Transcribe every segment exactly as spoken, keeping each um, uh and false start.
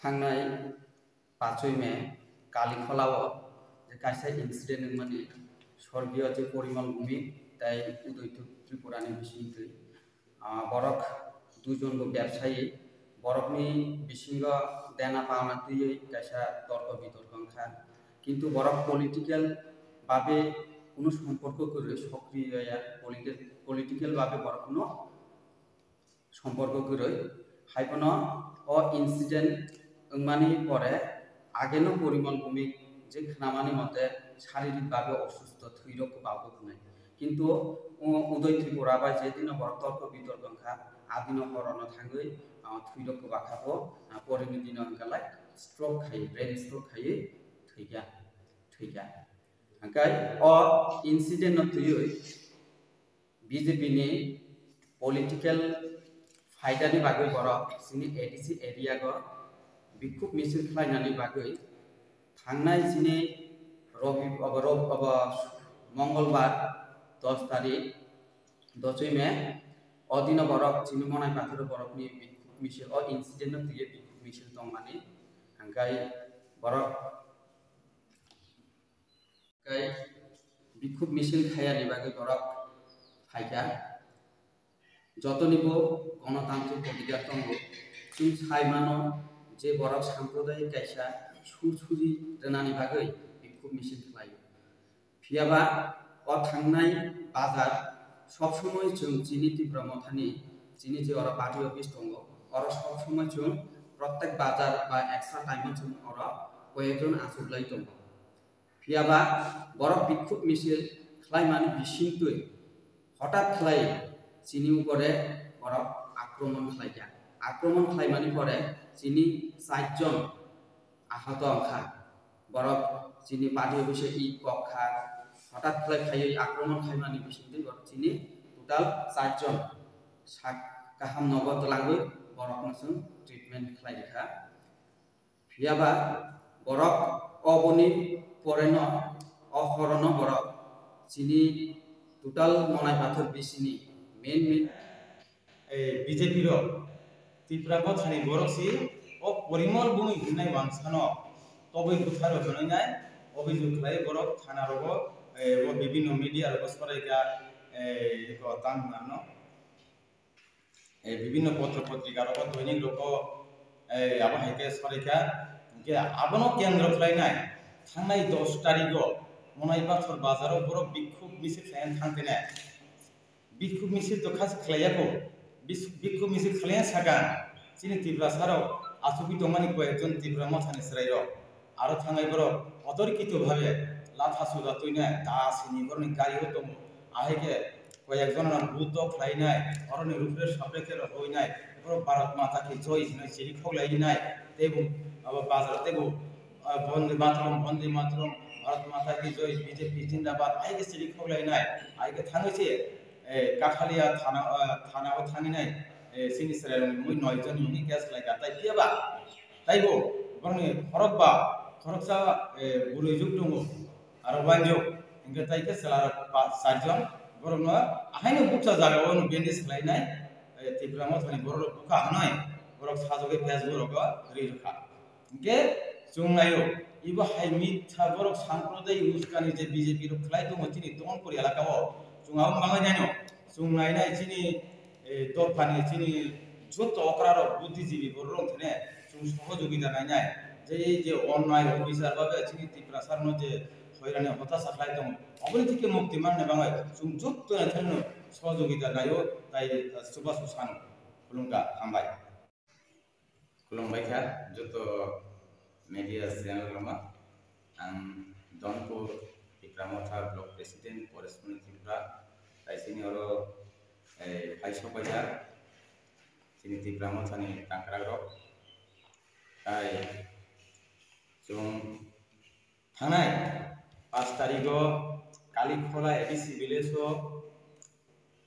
Thangnai pachoi me Kalikholao je kaisa incident wngmani sorgiyo je Porimal Bhumik tei Udoy Tripurani bisingtwi. Ah, borok duijon bo bebsayi, borokni bisingo dena pauna twiwi kaisa torko bitorko wngkha, kintu borok political babe kuno somporko kwrwi sokriya, political babe borok kuno somporko kwrwi. Haiphano o incident wngmani pore ageno Porimal Bhumik je khnamani mote sharirik babe osustho, thwirok kwbangkuk wngnai. Kintu, uh, Udoy Tripura bai je dino borok torko bitorko wngkha, a dino horono thangwi, uh, thwirok kwbakha bo, uh, poreni dino hwnkha lai stroke khai, brain stroke khaiwi thwikha, thwikha. Hwnkhe o incident no twiwi B J P ni political faida ni bagwi borok chini A D C area go bikhuk misil khlainani bagwi thangnai chini Robi-, obo, Rob-, obo Mongolbar dos tarik, dosoi May, o dino borok chini Monai Pathor borokni bikhuk misil, o incident no twiwi bikhuk misil tongmani, hwnkhe borok Tei bikhuk misil khaiyani bagwi borok phaikha. Jotonibo gonotantrik odhikar tongo. Chwng sai mano je borok samprodayik kaisa sur suri rwnani bagwi bikhuk misil khlaio. Phiyaba o thangnai bazar sob somoi chwng chini Tipra Mothani chini je oro party office tongo, oro sob somoi chwng protek bazar ba extra time o chwng oro koyekjon achuklai tongo. Phiyaba borok bikhuk misil khlaimani bisingtwi hotat khlai chini upore borok akromon khlaikha. Akromon khlaimani pore chini charjon ahato wngkha. Borok chini party office-o eit kok kha. Hotat khlai phaiwi akromon khaimani bisingtwi borok chini total charjon sak kaham nogo twlangwi borokno chwng treatment khlai rikha. Phiyaba borok oboni poreno, o horono borok chini total Monai Pathor bisini main main, eh, B J P rok Tipra Mothani borok si o Porimal Bhumik hinai wangsano tobwi bwtharo hwnwi nai obijok khlai borok thana rogo, eh, o bibinno media rogo soraikha, eh, eko tang hwnano. Eh, bibinno potro potrika rogo, doinik rogo, eh, abo hai khe soraikha. Hingkhe abono kendro khlainai thangnai dos tarigo Monai Pathor bazaro borok bikhuk misil khlaiya thang khe nai. Bikhuk misil to khas khlaiya kho. Bis-, bikhuk misil khlaiya sakang chini Tiprasa rok achugwi tongmani koyekjon Tipra Mothani chwrairok. Aro thangnai borok otorkito bhabe latha suda twinai da sini borokni gari o tongo. Ahai khe koyekjon no buto khlainai, oroni rupre sapre khe rohoinai, borok Bharat Mata ki Joi hinwi chiri khoklainai, teibo abo bazar teibo, ah, Bonde Mataram, Bonde Mataram, Bharat Mata ki Joi, B J P Zindabad, ahai khe chiri khoklainai, ahai khe thangwi se, eh, Kathalia thana, ah, thana o thanginai, eh, chini chwrairokni mui noi jon ni case khlaikha, tai phiyaba taibo borokni khorokba, khoroksa, eh, bwrwi juk tongo. Aro wanjok, hingke tai khe chwla rok pa-, charjon, borok no ahaino bukcha jaga o no bandage khlai nai, eh, Tipra Mothani borok rok bukha hwnwi, borok sajagwi Facebook rogo ri rwkha. Hingke chwng naio, ibo hai mitha borok samprodai uskani je B J P rok khlai tongo chini Donpur elaka o, chwng abo mangai naino, chwng nai nai chini eh, dophani chini joto okra rok, buddhijibi borok rok thene chwng sohojogita nainai. Je ei je onnai obisar babe chini Tiprasa rokno je hoirani hotasa khlai tongo, oboni theke mukti manna bagwi chwng joto theno sohojogita naio, tai, eh, chubachu sano. Khulumkha, hambai. Khulumbai kha joto media channel rokno. Ang Donpur Tipra Motha Block President Paresh Moni Tripura, tai chini oro, eh, phai sok paijak chini Tipra Mothani tangkrak rok. Tai chwng thangnai pash tarigo Kalikhola A D C village o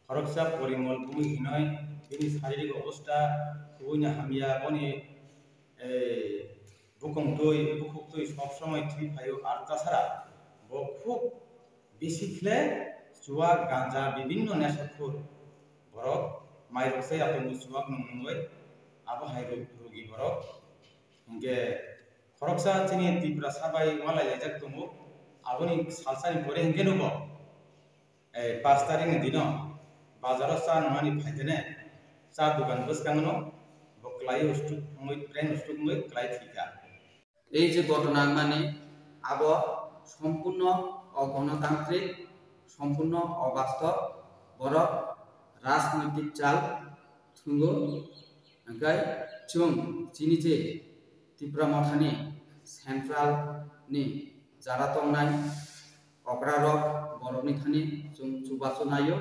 khoroksa Porimol Bhumik hinoi bini saririk obostha khubui no hamya, boni, eh, bukung twi, bukhuk twi sob somoi thwi phaio, ar tasara bo khub bisi khle chuwak, ganja, bibinno neshakhur borok mairok se atongo chuwak nung nungwi, abo hai ru-, rugi borok. Hingke khoroksa chini Tiprasa bai walai laijak tongo, aboni salsani pore hingke nugo, eh, pas tarikni dino bazaro cha nungani phaitene cha dogan bwskango bo kwlai ustuk wngwi, train ustuk wngwi kwlai thwikha. Ei je ghotona wngmani abo sompurno ogonotantrik, sompurno obastob, borok rajnitik chal thwngo, hingke chwng chini je Tipra Mothani central ni jara tongnai okrarok borokni thani chwng chubachu naio.